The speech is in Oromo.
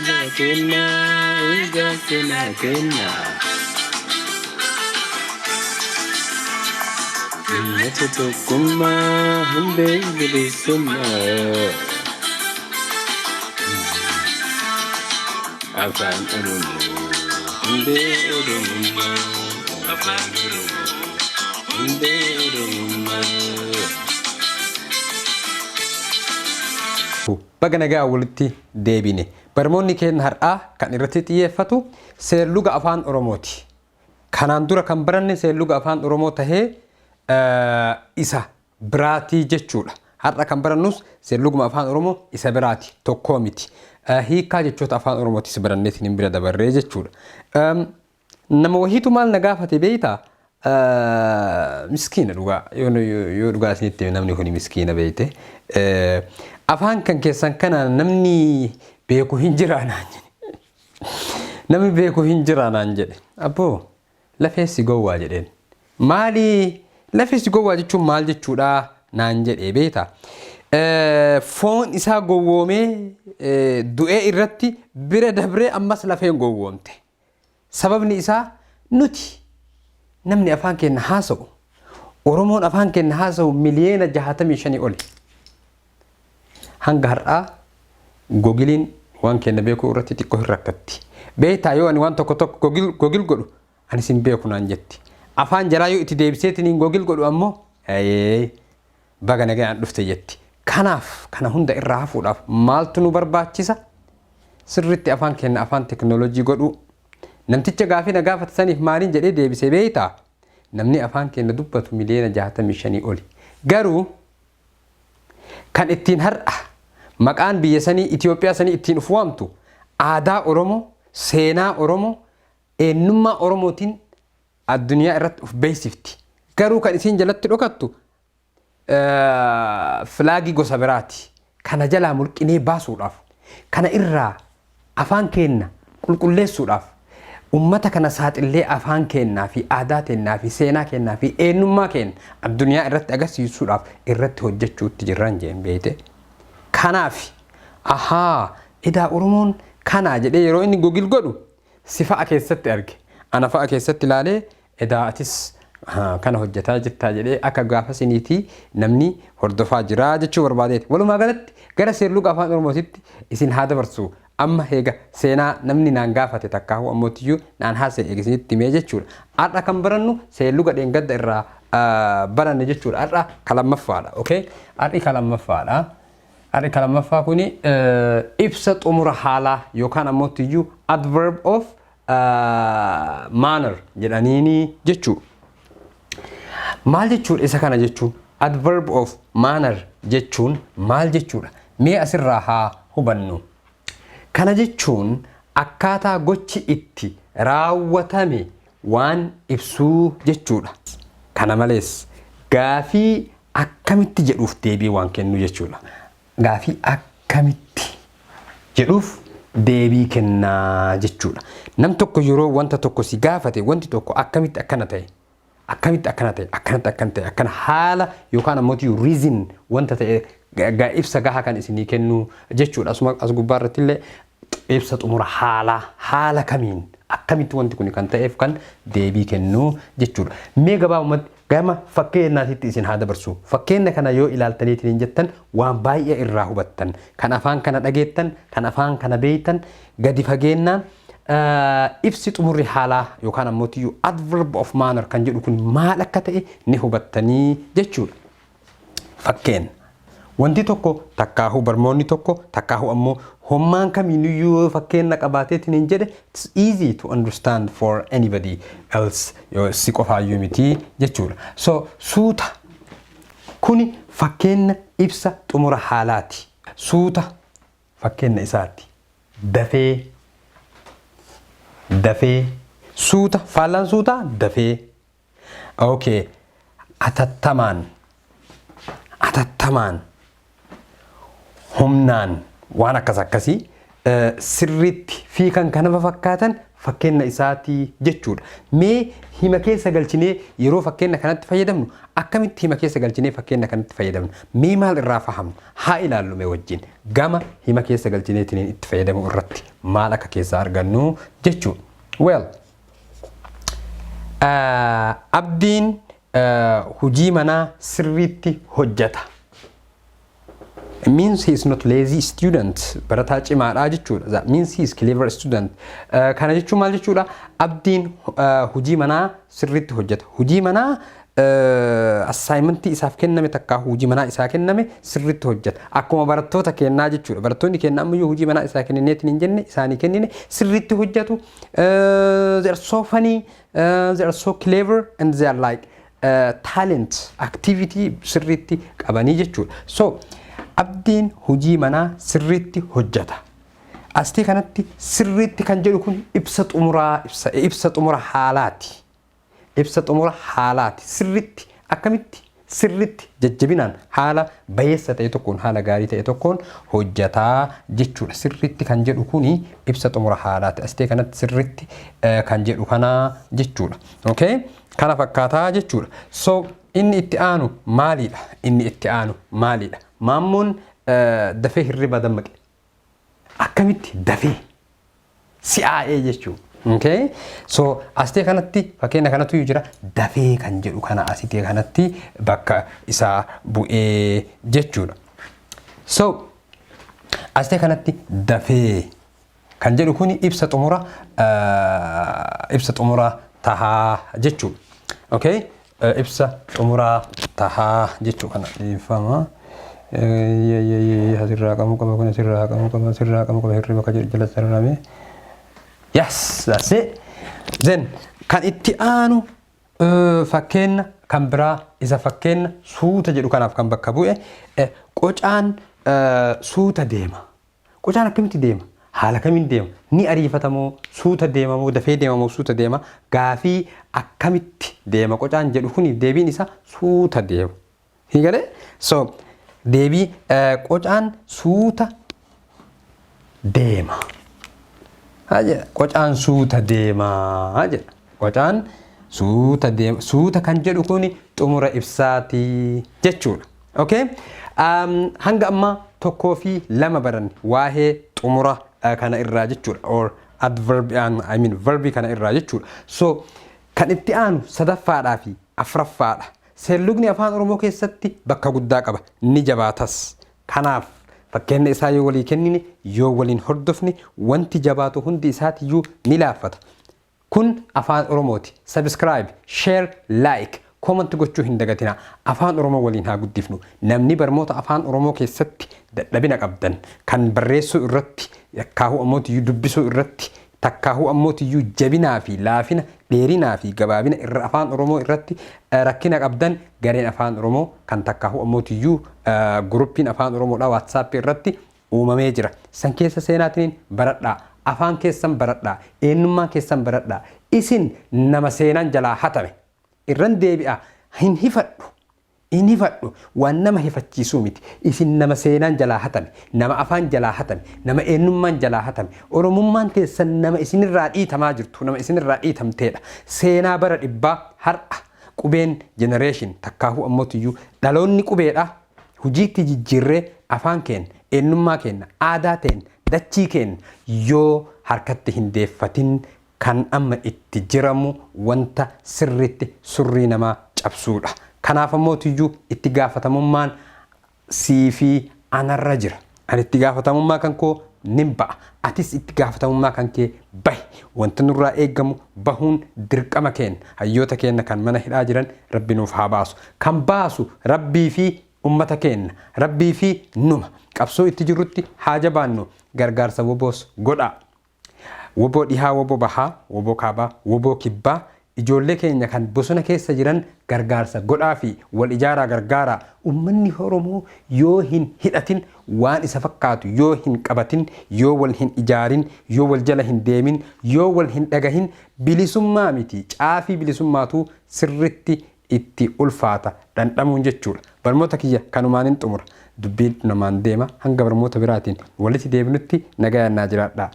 Aadaa keenya, eegaa seenaa keenya. Uummata tokkummaa, hundee bilisummaa. Afaan Oromoo, hundee Oromummaa. Afaan Oromoo, hundee Oromummaa. Baga nagaa walitti deebine. Barmoonni keenya har'aa kan irratti xiyyeeffatu seerluga Afaan Oromooti. Kanaan dura kan baranne seerluga Afaan Oromoo tahee isa biraatii jechuudha. Har'a kan barannus seerluguma Afaan Oromoo isa biraati, tokkoo miti. Hiikkaa jechoota Afaan Oromootis baranneetiin hin bira dabarree jechuudha. Nama wahiitu maal na gaafate beektaa? Miskiina dhugaa, yoo dhugaa isinitti hime, namni kun miskiina beekte. Afaan kan keessan kana namni beeku hin jiraa naan jedhe. Namni beeku hin jiraa naan jedhe. Abboo, lafeessi gowwaa jedheen. Maali lafeessi gowwaa jechuun maal jechuudha naan jedhe beektaa? Foon isaa gowwoomee du'ee irratti bira dabree ammas lafeen gowwoomte. Sababni isaa, nuti namni afaan keenya haasa'u, Oromoon afaan keenya haasa'u miliyoona 65 oli. Hanga har'aa Googiliin waan keenya beekuu irratti xiqqoo hin rakkatti. Beektaa, yoo ani waan tokko tokko Google godhu, ani sin beeku naan jetti. Afaan jaraa yoo itti deebiseetiin Google godhu ammoo, "Ayee, baga nagaan dhufte" jetti. Kanaaf kana hunda irraa hafuudhaaf maaltu nu barbaachisa? Sirriitti afaan keenya afaan teknoolojii godhuu. Namticha gaafii na gaafate saniif maaliin jedhee deebisee beektaa? Namni afaan keenya dubbatu miliyoona 65 oli. Garuu kan ittiin har'a maqaan biyya sanii, Itoophiyaa sanii ittiin uf waamtu, aadaa Oromoo, seenaa Oromoo, eenyummaa Oromootiin addunyaa irratti uf beeksifti. Garuu kan isiin jalatti dhokattu filaagii gosa biraati. Kana jalaa mulqinee baasuudhaaf, kana irraa afaan keenna qulqulleessuudhaaf, ummata kana saaxillee afaan keennaa fi aadaa teennaa fi seenaa keennaa fi eenyummaa keenya addunyaa irratti agarsiisuudhaaf irratti hojjechuutti jirran jeen beeyte. Kanaaf ahaa, edaa Oromoon kanaa jedhee yeroo inni Google godhu si fa'a keessatti arge. Ana fa'a keessatti ilaalee, edaa atis kana hojjetaa jirtaa jedhee akka gaafa siniitii namni hordofaa jira jechuu barbaadeeti. Walumaa galatti gara seerluga Afaan Oromootitti isin haa dabarsu. Amma eega seenaa namni naan gaafate takkaahu ammootiyyuu naan haasa'e eega isinitti himee jechuudha. Har'a kan barannu seerluga dheengadda irraa baranne jechuudha. Har'a ka lammaffaadha. Okay? Har'i ka lammaffaadha. Har'i ka lammaffaa kuni ibsa xumura haalaa yookaan ammootiyyuu adverb of manner jedhaniini jechuudha. Maal jechuudha isa kana jechuun? Adverb of manner jechuun maal jechuudha? Mee asirraa haa hubannu. Kana jechuun akkaataa gochi itti raawwatame waan ibsuu jechuudha. Kana malees gaafii "akkamitti" jedhuuf deebii waan kennu jechuudha. Gaafii "akkamitti" jedhuuf deebii kennaa jechuudha. Nam tokko yeroo wanta tokko si gaafate, wanti tokko akkamitti akkana ta'e, akkamitti akkana ta'e, akkanatti akkana ta'e, akkana haala yookaan ammoo reason wanta ta'e ibsa gahaa kan isinii kennu jechuudha. Asuma as gubbaa irratti illee ibsa xumura haalaa, haala kamiin, akkamitti wanti kun kan ta'eef kan deebii kennu jechuudha. Mee gabaabumatti gama fakkeenyaatitti isin haa dabarsu. Fakkeenya kana yoo ilaaltaniitiin jettan waan baay'ee irraa hubattan. Kan afaan kana dhageettan, kan afaan kana beektan gadi fageennaan ibsi xumurri haalaa yookaan ammoo adverb of manner kan jedhu kun maal akka ta'e ni hubattanii jechuudha. Fakkeenya. Wanti tokko takkaahuu barmoonni tokko takkaahuu ammoo hommaan kamiiniyyuu fakkeenya qabaateetiin hin jedhe, it's easy to understand for anybody else, yoo si qofaayyuu miti jechuudha. So suuta, kuni fakkeenya ibsa xumura haalaati. Suuta fakkeenya isaati. Dafee, dafee, suuta, faallaan suutaa dafee. Okay. Atattamaan, atattamaan, humnaan, waan akkas akkasii, sirriitti fi kan kana fakkaatan Fakkeenya isaatii jechuudha. Mee hima keessa galchinee yeroo fakkeenya kanatti fayyadamnu, akkamitti hima keessa galchinee fakkeenya kanatti fayyadamnu? Mee maal irraa fahamnu? Haa ilaallu mee wajjin. Gama hima keessa galchineetiin itti fayyadamuu irratti maal akka keessaa argannu jechuudha. Well, Abdiin hojii manaa sirriitti hojjeta. It means he is not lazy student. Barataa cimaadha jechuudha. That means he is clever student. Kana jechuun maal jechuudha? Abdiin hojii manaa sirriitti hojjeta. Hojii manaa assignmentii isaaf kenname takkaa hojii manaa isaa kenname sirriitti hojjeta. Akkuma barattoota kennaa jechuudha. Barattoonni kennaa ammayyuu hojii manaa isaa kennineetiin hin jenne isaanii kennine sirriitti hojjetu. They are so funny, they are so clever and they are like talent activity sirriitti qabanii jechuudha. So Abdiin hojii manaa sirriitti hojjeta. Astii kanatti sirriitti kan jedhu kun ibsa xumuraa, ibsa xumura haalaati. Ibsa xumura haalaati. Sirriitti akkamitti? Sirriitti jajjabinaan, haala bayeessa ta'e tokkoon, haala gaarii ta'e tokkoon hojjataa jechuudha. Sirriitti kan jedhu kuni ibsa xumura haalaati. Asitee kanatti sirriitti kan jedhu kana jechuudha. Okay? Kana fakkaataa jechuudha. So inni itti aanu maalidha? Inni itti aanu maalidha? Maammoon dafee hirriba dammaqe. Akkamitti dafee? Si'aa'ee jechuudha. Okay? So asitee kanatti fakkeenya kanatu jira, dafee kan jedhu kana asitee kanatti bakka isaa bu'ee jechuudha. So asitee kanatti dafee kan jedhu kuni ibsa xumura tahaa jechuudha. Okay? Ibsa xumuraa tahaa jechuu kana dhiifama. Asirraa qabuu qaba kun, asirraa qabuu qaba, asirraa qabuu qaba, hirriba ka jedhu jala sararame. Yes, that's it. Then kan itti aanu fakkeenya kan biraa isa fakkeenya suuta jedhu kanaaf kan bakka bu'e, qocaan suuta deema. Qocaan akkamitti deema? Haala kamiin deema? Ni ariifatamoo, suuta deemamoo, dafee deemamoo, suuta deema? Gaafii akkamitti deema qocaan jedhu kuni deebiin isaa suuta deema. Hin galee? So deebii qocaan suuta deema. Haa jedha. Qocaan suuta deemaa jedha. Qocaan suuta deema. Suuta kan jedhu kuni xumura ibsaatii jechuudha. Okay? Hanga ammaa tokkoo fi lama baran waa'ee xumura kana irraa jechuudha. Or adverb, I mean verbii kana irraa jechuudha. So kan itti aanu sadaffaadhaa fi afuraffaadha. Seerlugni Afaan Oromoo keessatti bakka guddaa qaba. Ni jabaatas. Kanaaf fakkeenya isaa yoo walii kennine, yoo waliin hordofne, wanti jabaatu hundi isaatiyyuu ni laaffata. Kun Afaan Oromooti. Subscribe, share, like, comment gochuu hin dagatina. Afaan Oromoo waliin haa guddifnu. Namni barnoota Afaan Oromoo keessatti dadhabina qabdan, kan barreessuu irratti, yakkaahuu ammootiyyuu dubbisuu irratti, takkaahuu ammootiyyuu jabinaa fi laafina, dheerinaa fi gabaabina irra Afaan Oromoo irratti rakkina qabdan, gareen Afaan Oromoo kan takkaahuu ammootiyyuu guruppiin Afaan Oromoodha WhatsAppii irratti uumamee jira. San keessa seenaatiin baradhaa. Afaan keessan baradhaa. Eenyummaa keessan baradhaa. Isin nama seenaan jalaa hatame. Irran deebi'a, hin hifadhu. Hin hifadhu, waan nama hifachiisuu miti. Isin nama seenaan jalaa hatame, nama afaan jalaa hatame, nama eenyummaan jalaa hatame. Oromummaan teessan nama isinirraa dhiitamaa jirtu, nama isinirraa dhiitamteedha. Seenaa bara dhibbaa har'a qubeen generation takkaahuu ammootiyyuu dhaloonni qubeedha. Hojiitti jijjiirree afaan keenya, eenyummaa keenya, aadaa teenya, dachii keenya yoo harkatti hin deeffatin, kan amma itti jiramu wanta sirriitti surrii namaa cabsuudha. Kanaaf ammootiyyuu itti gaafatamummaan sii fi anarra jira. Ani itti gaafatamummaa kan koo nin ba'a. Atis itti gaafatamummaa kan kee bahi. Wanti nurraa eeggamu bahuun dirqama keenya. Hayyoota keenya kan mana hidhaa jiran Rabbi nuuf haa baasu. Kan baasu Rabbii fi ummata keenya. Rabbii fi numa. Qabsoo itti jirrutti haa jabaannu. Gargaarsa WBOs godhaa. WBO dhihaa, WBO bahaa, WBO kaabaa, WBO kibbaa, ijoollee keenya kan bosona keessa jiran gargaarsa godhaa fi wal ijaaraa, gargaaraa. Uummanni Oromoo yoo hin hidhatin, waan isa fakkaatu yoo hin qabatin, yoo wal hin ijaarin, yoo wal jala hin deemin, yoo wal hin dhagahin, bilisummaa miti, caafii bilisummaatu sirritti itti ulfaata dhandhamuun jechuudha. Barnoota kiyya kanumaan hin xumura. Dubbiin namaan deema. Hanga barnoota biraatiin walitti deebinutti nagayaan naa jiraadhaa.